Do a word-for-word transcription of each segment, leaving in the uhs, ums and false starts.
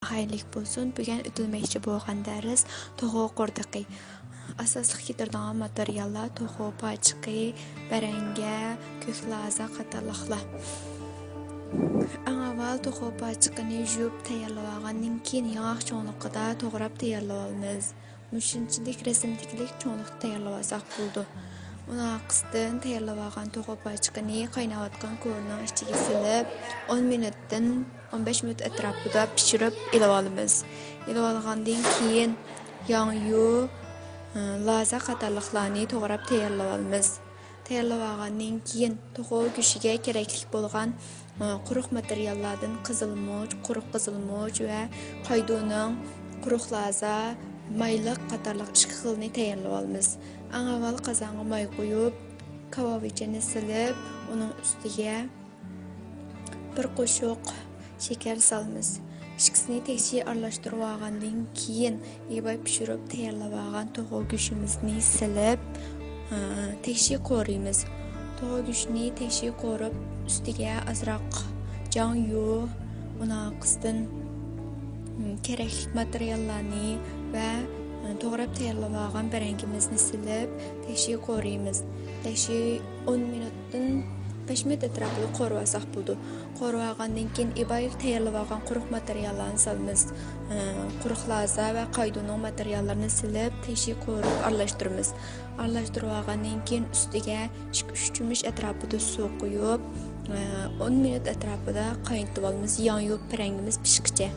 خەيرلىك بولسۇن. بۈگۈن ئۆتۈلمەكچى بولغان دەرس توخۇ قوردىقى. ئاساسلىق كېتىدىغان ماتېرىياللار توخۇ پاچىقى، بەرەڭگە، كۆك لازا قاتارلىقلار. ئەڭ ئاۋۋال توخۇ پاچىقىنى يۇيۇپ تەييارلىۋالغاندىن كېيىن ياڭاق چوڭلۇقىدا توغراپ تەييارلىۋالىمىز. مۇشۇنچىلىك رەسىمدىكىلىك چوڭلۇقتا تەييارلىۋالساق بولىدۇ. ئۇنىڭ ئارقىسىدىن تەييارلىۋالغان توخۇ پاچىقىنى قايناۋاتقان كورىنىڭ ئىچىگە سېلىپ، ئون مىنۇتتىن ئون بەش مىنۇت ئەتراپىدا پىشۇرۇپ ئېلىۋالىمىز. ئېلىۋالغاندىن كېيىن ياڭيۇ، لازا قاتارلىقلارنى توغراپ تەييارلىۋالىمىز. تەييارلىۋالغاندىن كېيىن توخۇ گۆشىگە كېرەكلىك بولغان، ئە، قۇرۇق ماتېرىياللاردىن قىزىلمۇچ، قۇرۇق قىزىلمۇچ ۋە قايدۇنىڭ قۇرۇق لازا، مايلىق قاتارلىق ئىككى خىلنى تەييارلىۋالىمىز. ئەڭ ئاۋۋال قازانغا ماي قۇيۇپ، كاۋاۋىچىنى سېلىپ، ئۇنىڭ ئۈستىگە بىر قوشۇق شېكەر سالىمىز. ئىككىسىنى تەكشى ئارىلاشتۇرۇۋالغاندىن كېيىن، ئېباي پىشۇرۇپ تەييارلىۋالغان توخۇ گۆشىمىزنى سېلىپ، ئە، تەكشى قورۇيمىز. توخۇ گۆشىنى تەكشى قورۇپ، ئۈستىگە ئازراق جاڭيۇ، ئۇنىڭ ئارقىسىدىن، م، كېرەكلىك ماتېرىياللارنى ۋە، ئە، توغراپ تەييارلىۋالغان بەرەڭگىمىزنى سېلىپ، تەكشى قورۇيمىز. تەكشى ئون مىنۇتتىن بەش مىنۇت ئەتراپىدا قورۇۋالساق بولىدۇ. قورۇۋالغاندىن كېيىن ئېباي تەييارلىۋالغان قۇرۇق ماتېرىياللارنى سالىمىز. ئە، قۇرۇق لازا ۋە قايدۇنىڭ ماتېرىياللىرىنى سېلىپ، تەكشى قورۇپ ئارىلاشتۇرىمىز. ئارىلاشتۇرۇۋالغاندىن كېيىن ئۈستىگە ئىككى، ئۈچ چۆمۈچ ئەتراپىدا سۇ قۇيۇپ، ئە، ئون مىنۇت ئەتراپىدا قاينىتىۋالىمىز، ياڭيۇ بەرەڭگىمىز پىشقىچە.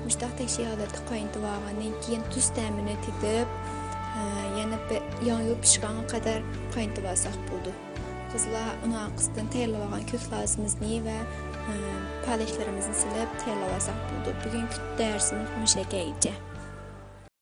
مۇشۇنداق تەكشى ھالەتتە قاينىتىۋالغاندىن كېيىن تۇز تەمىنى تېتىپ، ئە، يەنە بە-، ياڭيۇ پىشقانغا قەدەر قاينىتىۋالساق بولىدۇ. قىزلار، ئۇنىڭ ئارقىسىدىن تەييارلىۋالغان كۆك لازىمىزنى ۋە، ئە، پالەكلىرىمىزنى سېلىپ تەييارلىۋالساق بولىدۇ. بۈگۈنكى دەرسىمىز مۇشۇ يەرگىچە.